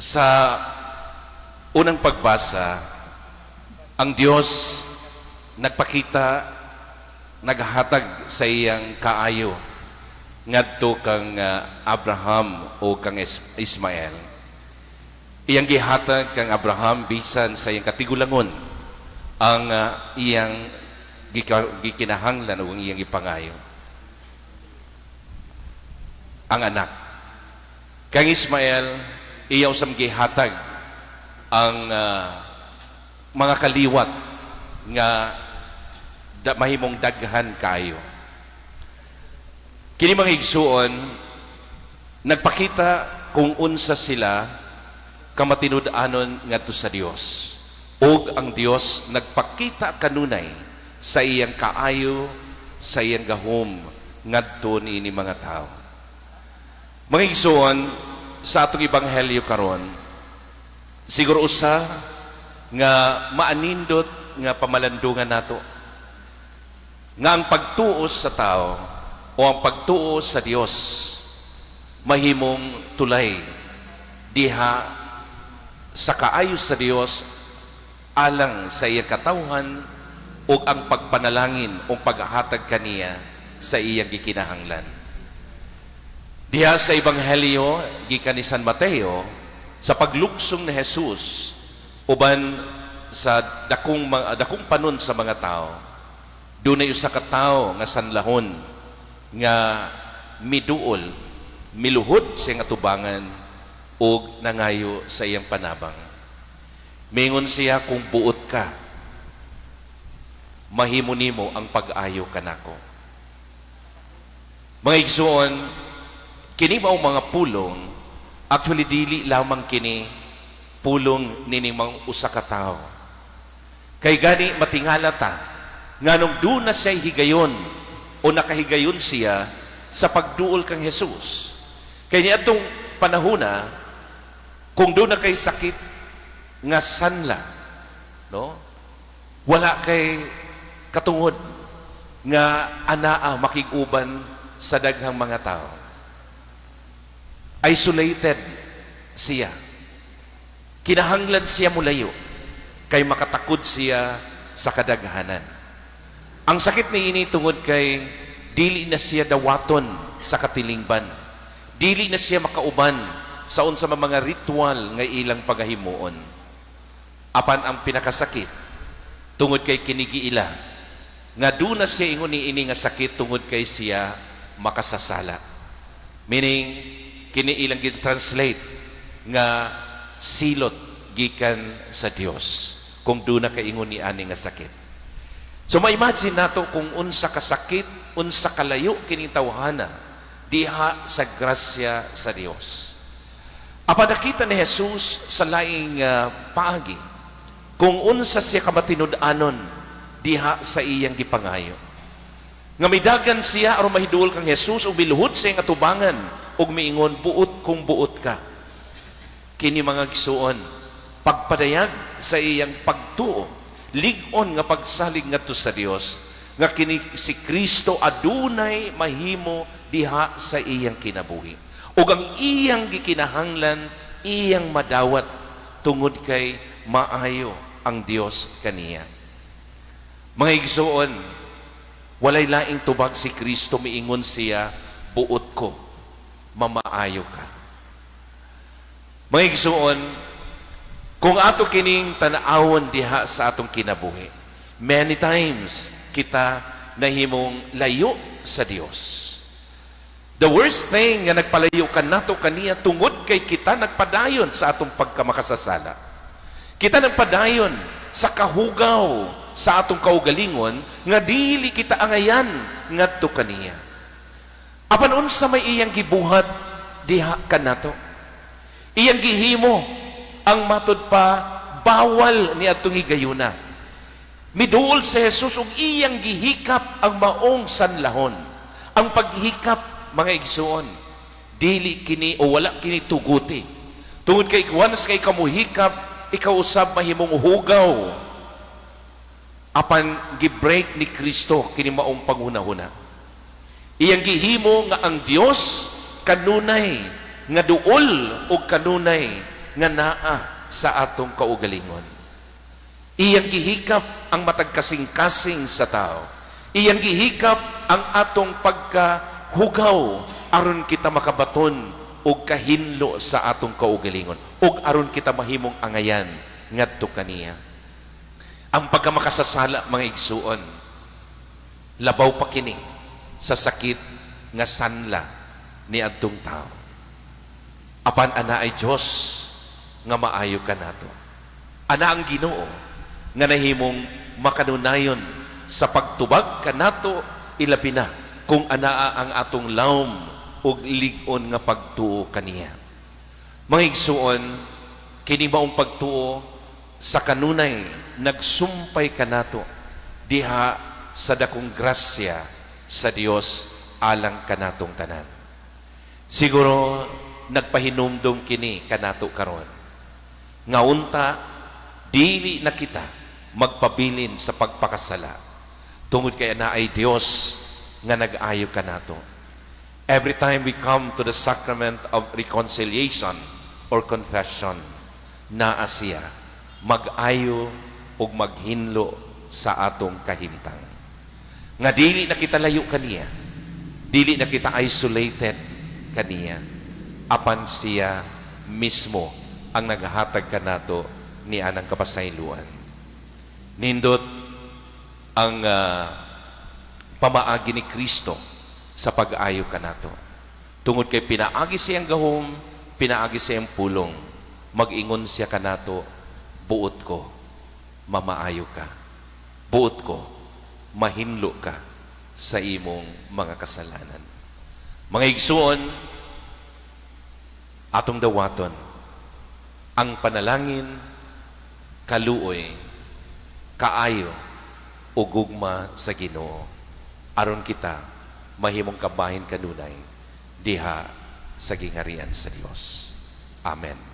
Sa unang pagbasa, ang Dios nagpakita, naghatag sa iyang kaayo ngadto kang Abraham o kang Ismael. Iyang gihatag kang Abraham bisan sa iyang katigulangon ang iyang gikinahanglan o ang iyang gipangayo. Ang anak. Kang Ismael, iya usab gihatag ang mga kaliwat nga mahimong daghan kayo. Kini, mga igsuon, nagpakita kung unsa sila kamatinud-anon ngadto sa Dios. Ug ang Dios nagpakita kanunay sa iyang kaayo, sa iyang gahom ngadto niini mga tao. Mga igsuon, sa atong ebanghelyo karon, siguro usa nga maanindot nga pamalandungan nato nga ang pagtuo sa tao o ang pagtuo sa Dios mahimong tulay diha sa kaayo sa Dios alang sa iyang katawhan ug ang pagpanalangin o paghatag kaniya sa iyang gikinahanglan. Diha sa Ebanghelyo gikan ni San Mateo, sa paglugsong ni Jesus uban sa dakong panon sa mga tao, dunay usa ka tawo nga sanlahon nga miduol, miluhod sa iyang atubangan ug nangayo sa iyang panabang. Mingon siya, "Kung buot ka, mahimo nimo ang pag-ayo kanako." Mga igsuon, kini mao mga pulong, actually dili lamang kini pulong nining mga usa ka tawo. Kay gani matingala ta nganong duna siya higayon o nakahigayon siya sa pagduol kang Jesus. Kay niadtong panahona, kung duna kay sakit nga sanla, no? Wala kay katungod nga anaa makig-uban sa daghang mga tao. Isolated siya. Kinahanglan siya mulayo kay makatakod siya sa kadaghanan. Ang sakit niini tungod kay dili na siya dawaton sa katilingban. Dili na siya makauban sa unsa man mga ritual nga ilang pagahimuon. Apan ang pinakasakit tungod kay kini giila nga duna siya ingon ni ini nga sakit tungod kay siya makasasala. Meaning, kini ilang gin-translate nga silot gikan sa Dios kung duna kay ingon ni ani nga sakit. So ma-imagine nato kung unsa ka sakit, unsa kalayo kini tawhana diha sa grasya sa Dios. Apan nakita ni Jesus sa laing paagi kung unsa siya kamatinud-anon diha sa iyang gipangayo. Nga midagan siya aron mahiduol kang Jesus ug miluhod sa iyang atubangan ug miingon, "Buot kung buot ka." Kini, mga igsuon, pagpadayag sa iyang pagtuo, lig-on nga pagsalig ngadto sa Dios nga kini si Kristo adunay mahimo diha sa iyang kinabuhi. Ug ang iyang gikinahanglan iyang madawat tungod kay maayo ang Dios kaniya. Mga igsuon, walay laing tubag si Kristo, miingon siya, "Buot ko, mamaayo ka." Mga igsuon, kung ato kining tan-awon diha sa atong kinabuhi, many times kita nahimong layo sa Dios. The worst thing nga nagpalayo kanato kaniya tungod kay kita nagpadayon sa atong pagkamakasasala. Kita nagpadayon sa kahugaw sa atong kaugalingon nga dili kita angayan ngadto kaniya. Apan unsa may iyang gibuhat diha kanato? Iyang gihimo ang matud pa bawal ni atong higayuna. Miduol si Jesus ug iyang gihikap ang maong sanlahon. Ang paghikap, mga igsuon, dili kini o wala kini tuguti. Tungod kay once kay kamuhikap, ikaw usab mahimong hugaw. Apan gi-break ni Kristo kini maong panghunahuna. Iyang gihimo nga ang Dios kanunay nga duol og kanunay nga naa sa atong kaugalingon. Iyang gihikap ang matag kasing-kasing sa tao. Iyang gihikap ang atong pagkahugaw aron kita makabaton og kahinlo sa atong kaugalingon ug aron kita mahimong angayan ngadto kaniya. Ang pagkamakasasala, mga igsuon, labaw pa kini sa sakit nga sanla ni adtong tao. Apan anaay Dios nga maayo kanato. Ana ang Ginoo nga nahimong makanunayon sa pagtubag kanato, ilabi na kung anaa ang atong lawom ug lig-on nga pagtuo kaniya. Mga igsuon, kini maong pagtuo sa kanunay nagsumpay kanato diha sa dakong grasya sa Dios alang kanatong tanan. Siguro nagpahinumdum kini kanato karon nga unta dili na kita magpabilin sa pagpakasala tungod kay naay Dios nga nag-ayo kanato. Every time we come to the sacrament of reconciliation or confession, naa siya mag-ayo ug maghinlo sa atong kahimtang. Nga dili na kita layo kaniya, dili na kita isolated kaniya, apan siya mismo ang naghatag kanato ni anang kapasayloan. Nindot ang pamaagi ni Kristo sa pag-ayo kanato. Tungod kay pinaagi siyang gahom, pinaagi siyang pulong, mag-ingon siya kanato, "Buot ko, mamaayo ka. Buot ko, mahinlo ka sa imong mga kasalanan." Mga igsuon, atong dawaton ang panalangin, kaluoy, kaayo, o gugma sa Ginoo aron kita mahimong kabahin kanunay diha sa gingharian sa Dios. Amen.